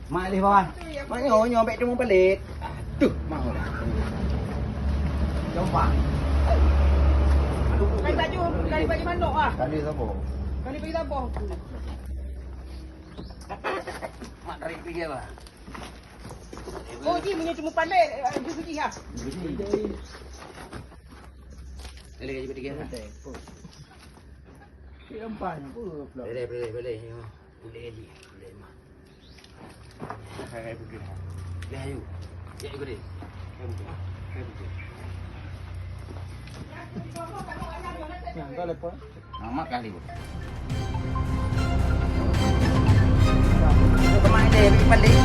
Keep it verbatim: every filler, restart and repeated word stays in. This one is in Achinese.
Mak leh bawah. Mak nyoe, nyoe bèk teumu pelit. Aduh, mau dah. Coba. Kali baju, kali baju manok ah. Kali sapa? Kali baju sapa? Mak dari pergi apa? Oh, ji meunyoe teumu pelit, eh, ju ji ah. Boleh, boleh, boleh. Boleh, boleh, boleh. Boleh, boleh. Boleh, boleh, mak. Hai, hai, boleh. Boleh, ayo. Ya, boleh. Hai, boleh. Hai, boleh. Yang kau lepas. Mak kali. Kemana dia? Balik.